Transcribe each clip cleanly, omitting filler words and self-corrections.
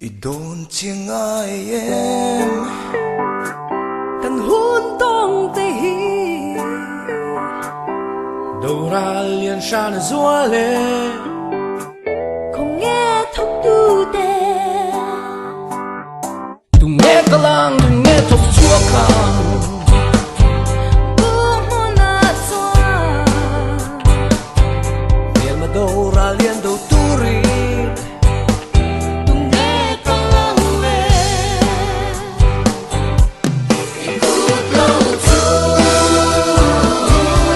I dawn chi ngai em? Kan hun tawng te hi. Doral lian hran a zual e. Khawnge thawktu te. Tunge kal ang, tunge thawk chhuak ang. Pu hmunah chuan. Hmelma doral lian do turin. Tunge kal ang le. I kut lo chu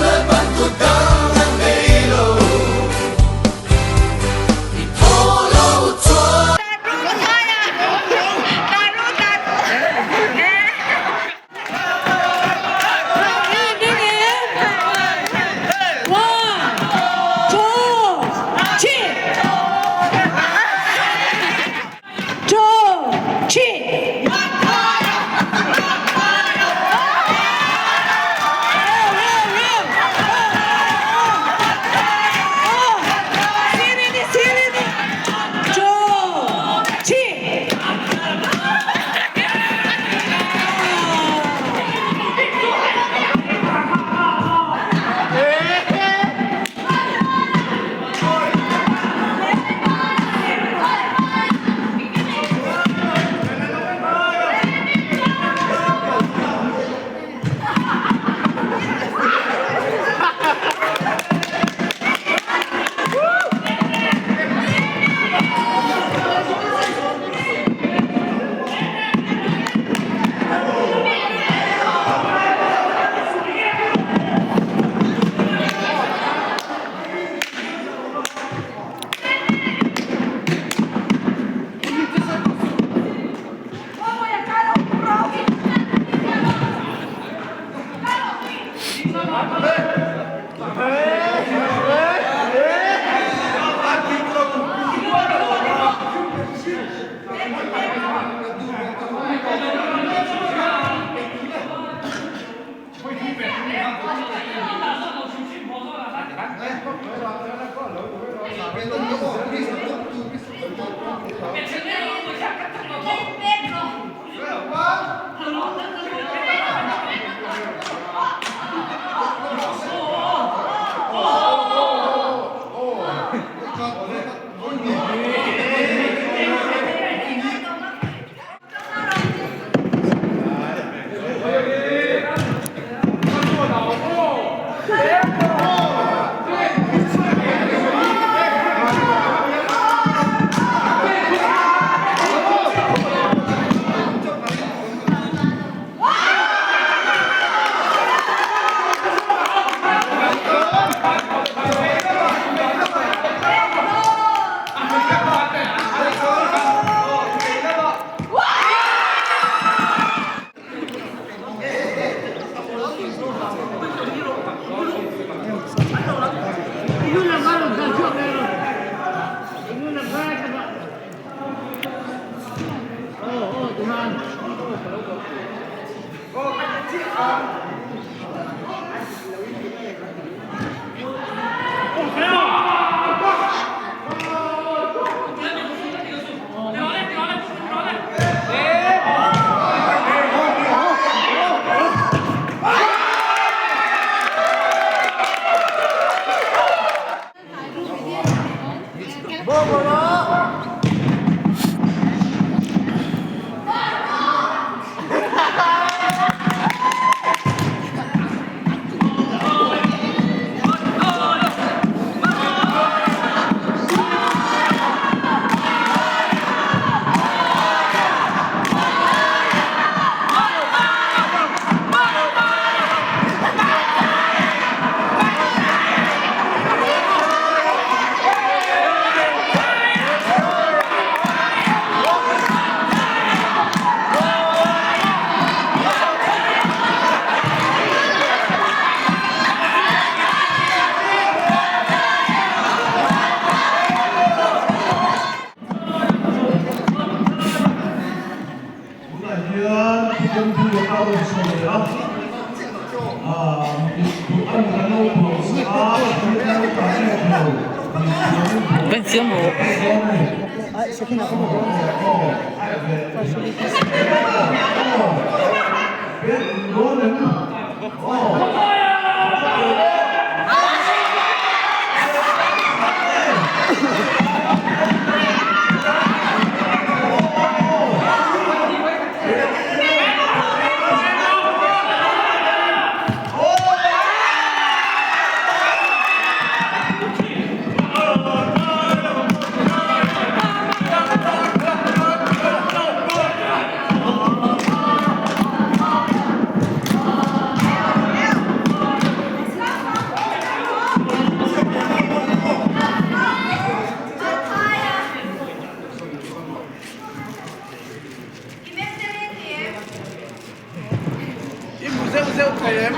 Lalpan kut dang an nei lo. I thaw lo chuan. Tunah hian thutawng thu a rawn sawi leh a, a nula naupang a, nula naupang em lo, mithiam in bawh a ni. I hmu zeuh zeuh thei em?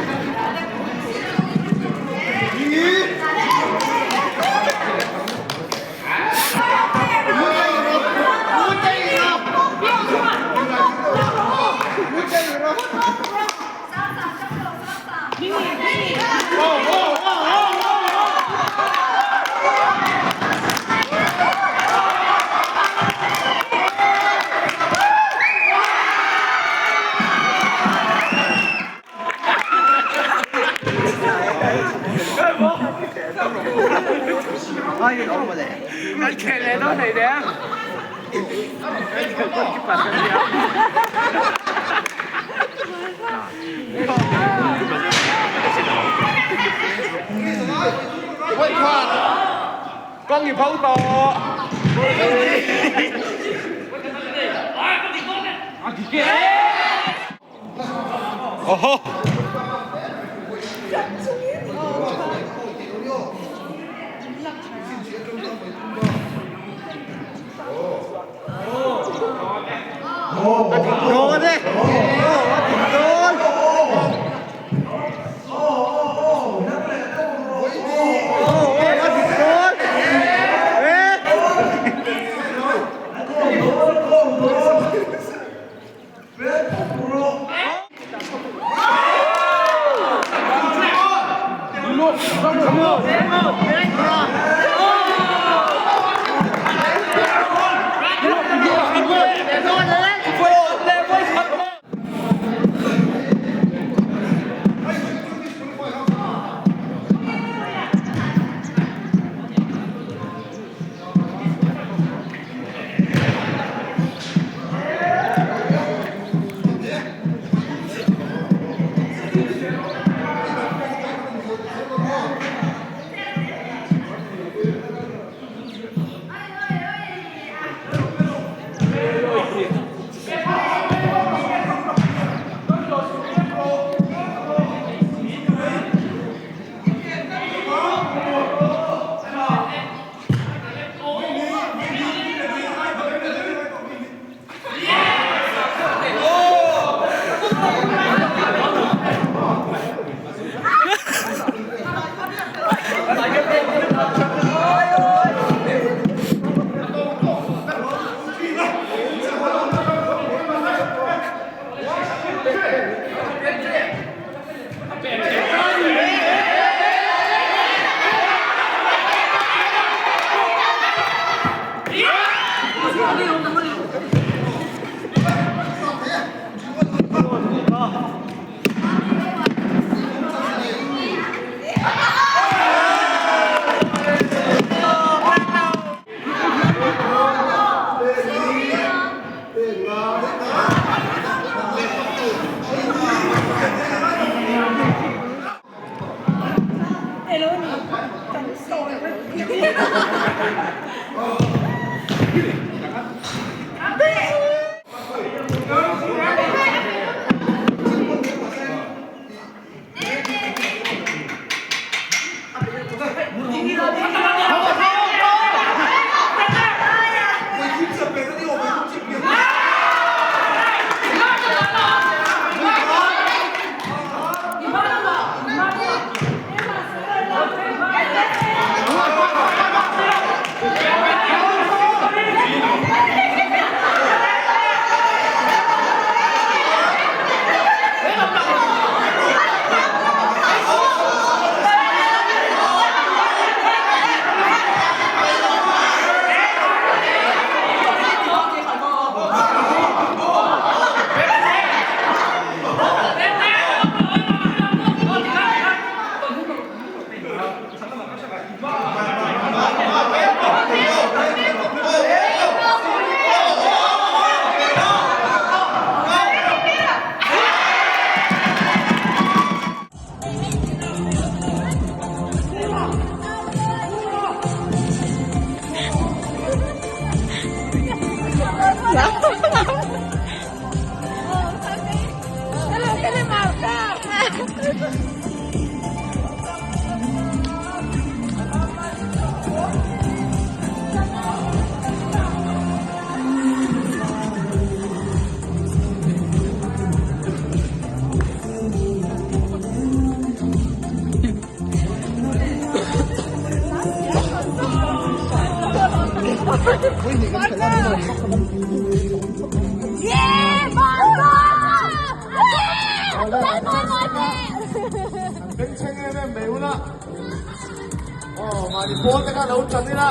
Aw, mahni pawl te kha lo chan ila.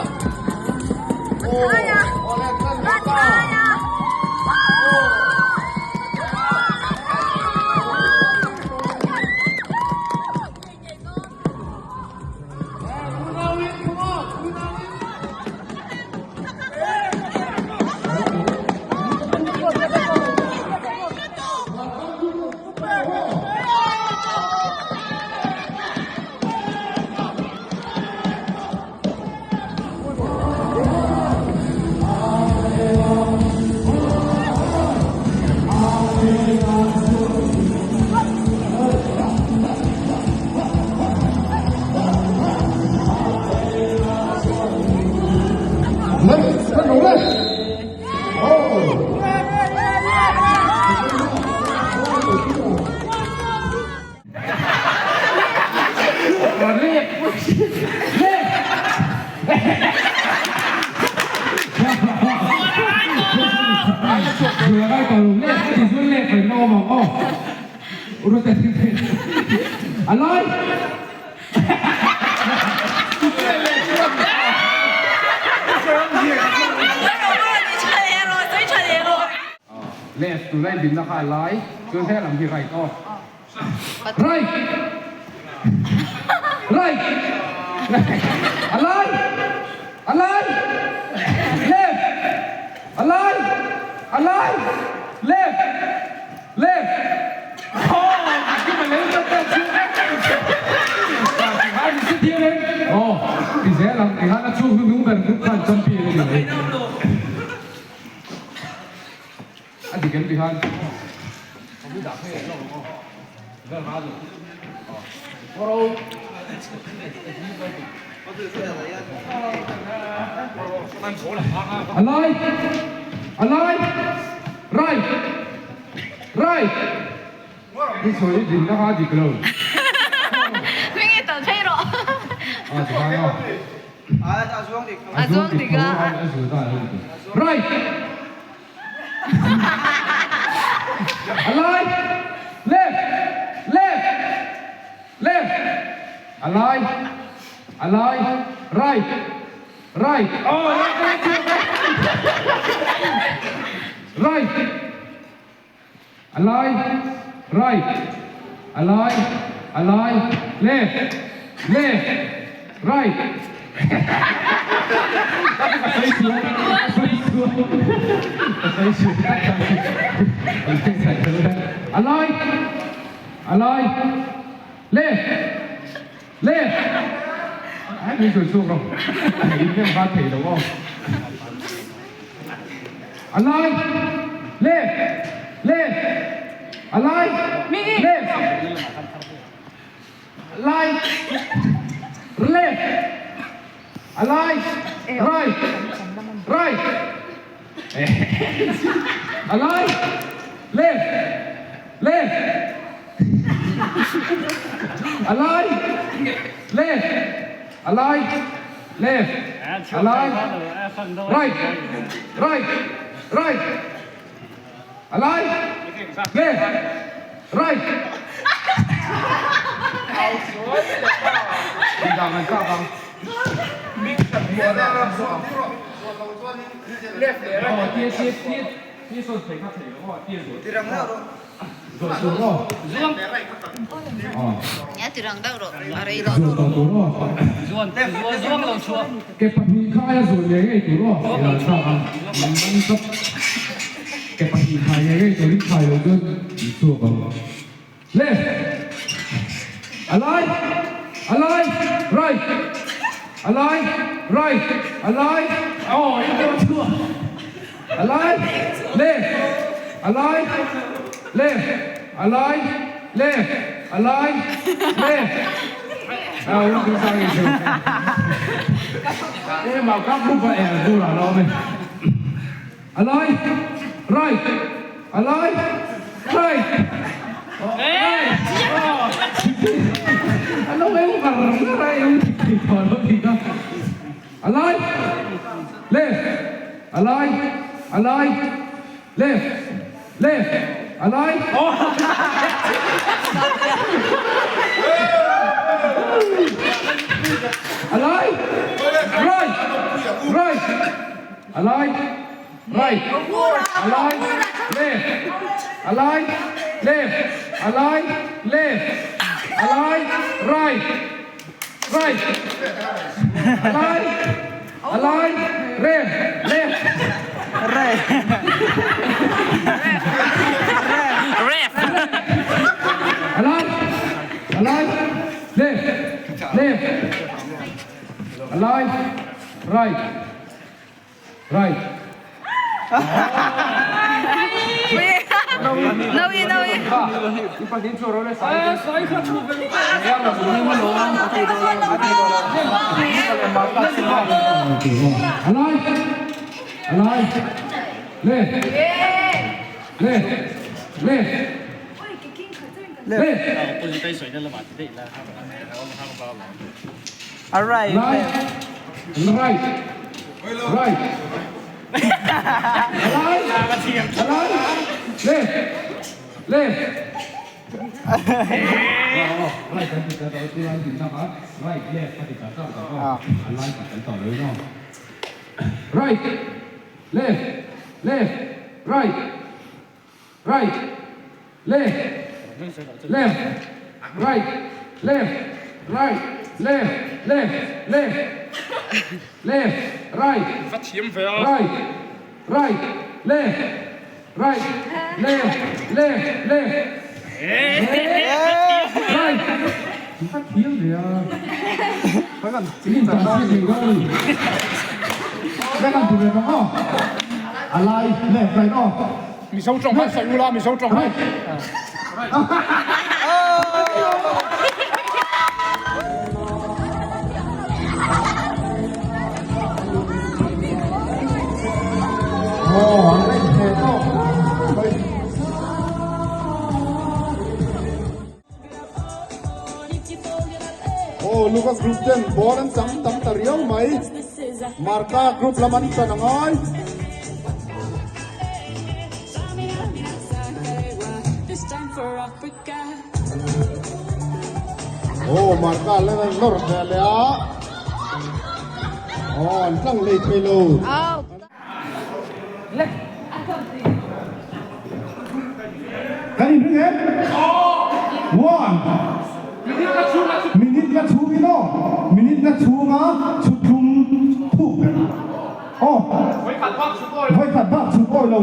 Aw, awle kan leh ta. Aw. Left tuna i dinna kha a lai chuan helam hi right aw. Right! Right! A lai! A lai! Left! A lai! A lai! Left! Left! Aw! Ki ma lei ta ta chu a ni si thiam em? Aw, ti zel ang, tikhan a chhung hnung ber hnung khan champion a ni mai. A dik em tikhan A lai A lai Right Right I sawi dinna kha a dik lo. A tikhan aw. A zuang dik tho a a zual ta a Right! A lai! Left! Left! Left! A lai! A lai! Right! Right! Aw right right right! A lai, right, a lai, a lai, left, left, right. Ka sawi sual, ka sawi sual, ka sawi sual A lai, a lai, left, left. Ai min sawi chhuak rawh, in nem kha thei lo aw. A lai, left, left, a lai, left, a lai, left, a lai, right, right, a lai, left, left, a lai, left, a lai, left, a lai, right, right, right, a lai, left, right. Dang an chak ang. Ke pahnih kha aia zual ngei ngei tur aw i lan chak a, min man tawp. Ke pahnih khai ngei ngei turin khai lo chuan min chhuak ang. Left! A lai! A lai! Right! A lai! Right! A lai! Aw i pawh chhuak! A lai! Left! A lai! Left! A lai! Left! A lai! Left! Aw i pawh chhuak i chhuak e mau kap rup a er tur a lo awm e. A lai! Right! A lai! Right! Right! A lo eu ngar ngar a, eu thik thei tawh lo tih kha. A lai! Left! A lai! A lai! Left! Left! A lai! Alai! Right! Right! Alai! Right! Alai! Left! Alai! Left! Alai! Left! Alai! Right! Right! Alai! Alai! Left! Left! Alai! Alai! Left! Left! Alai! Right! Right. Alai! Alai! Left! Left! Left! Left! Alright. Right. Right. Alai. Alai. Left. Left. Right kan ti ta tawh chu an tih tak a. Right left a ti ta tak tak a. Alai tih kan tawh lo emaw. Right. Left. Left. Right. Right, left, left, right, left, right, left, left, left, left, right, right, right, left, right, left, left, left, right. Va thiam ve a. In tan chiah thei dawn a ni. Vek an ti ve bawk aw. A lai left right aw. Mizo tawng han sawi ula, Mizo tawng han. Aw Luka group ten ball an chang tam ta riau mai Marka group lam an chan a ngai. Aw Marka len an nawr ve leh a aw an tlang lei thei lo. Kan inring em? One. Minute la chhungin aw. Minute la chhunga chhuthlum thuk ber. Aw. Vawikhat bak chhut awi lo.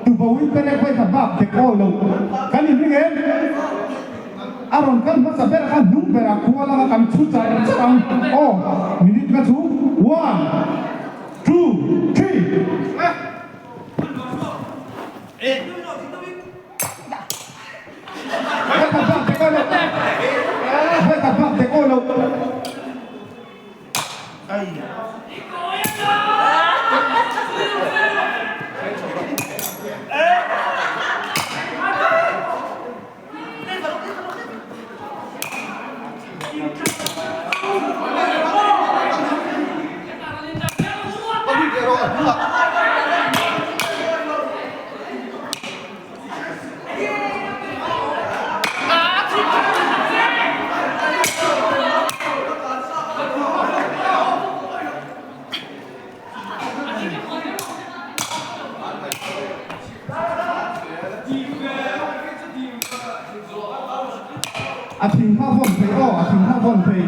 Tuboin perek vawikhat bak dek awi lo. Kan inring em? A rawn kal hmasa ber kha hnung berah khua langa kan chhut char char ang. Aw. Minute la chhung. One. Two, three. A thing kha vawn thei aw, a thing kha vawn thei.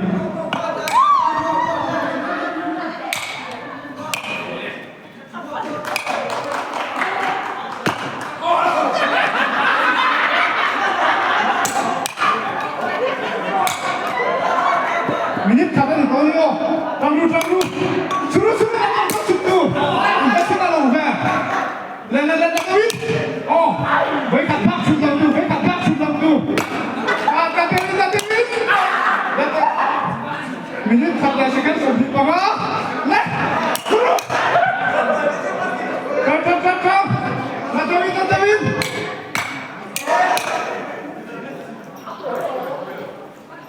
Minute khat a ni tawh a ni aw. Tangru tangru. Churu churu a lang ka chhuk tu. Ka chhuk a lo ve. Le le le le win. Aw. Voi khat bak chhuk lo tu, voi khat bak chhuk lo tu. Ka ka te win ka te win. Le le. Minute khat le second 25. Le. Churu. Tang tang tang tang. La te win la te win.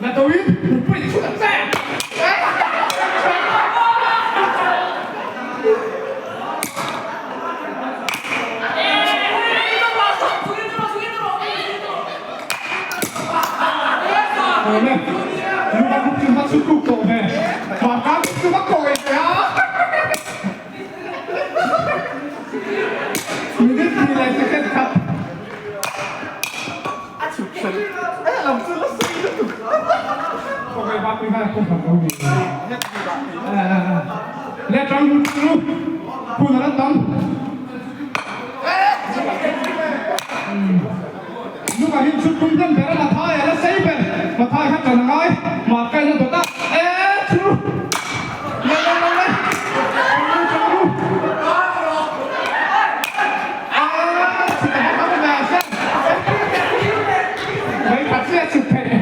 Na tawin pui chu ta che. Awle, lung a khup chu hma chu tuk tawh ve. hnih leh second khat. A chhuk fel e lam chu la sei lutuk. Okay, ba pui khan a pawm khat lo ni. Le tang ru tang ru. Hun a la tam. Nunga hi chhut tum hnem ber a, Mathai a la sei ber. Mathai kha tan a ngai, Marka in a dawt a, e chu le le le le tang ru tang ru. A chhut a va ham ve a hian vei khat chiah chhut theih.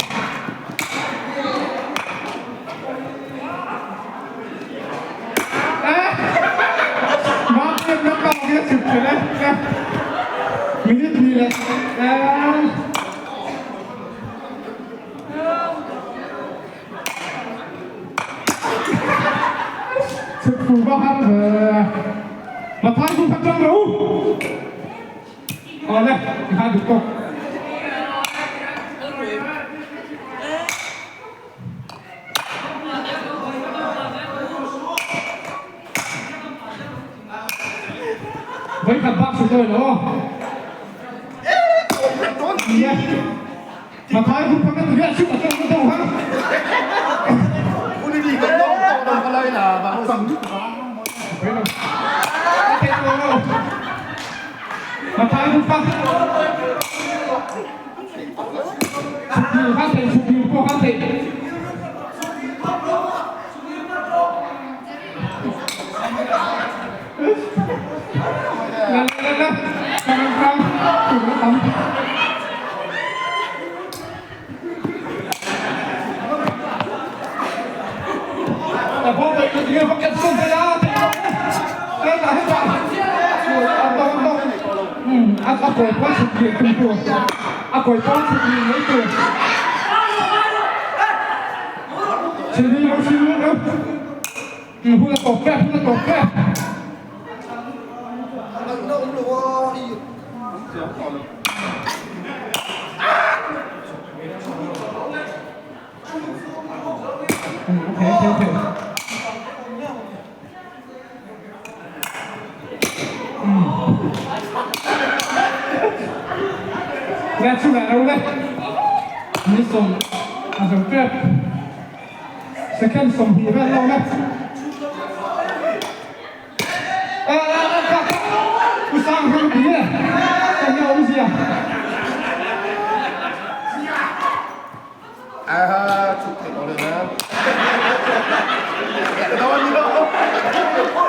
Vawikhat bak chu tawi lo aw. Nia. Mathai hun pakhat riah chu a tawng na deuh hang. Mathai hun pakhat. Chhukil kha theih, chhukil pawh kha theih. La la la la, tang tang, tur a tam. A bawm daih ka tinge vak en sawn thei a, theih loh e. Hetah hetah. A dawng dawng. Um, a a kawi pawn chhuk leh tum tur. A kawi pawn chhuk leh mai tur. Chini lo chini lo. Hun a tawp vek, hun a tawp vek. Nghe chú lại đâu đấy Ni sawm a zo tep Second 20 vel lo le E e e ka ka U sang hang ti e Enge awmzia Hun a tawp e, hun a tawp e, a zo e, a zo e, a zo e.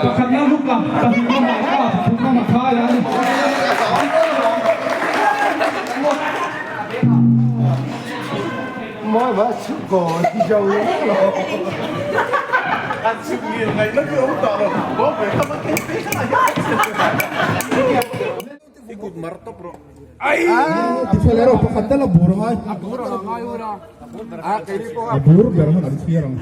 Pakhatna luka, pahnihna Marka, pathumna Mathaia a ni. Tifel erawh pakhat tal a bur a ngai. A bur ber hman an thlir ang.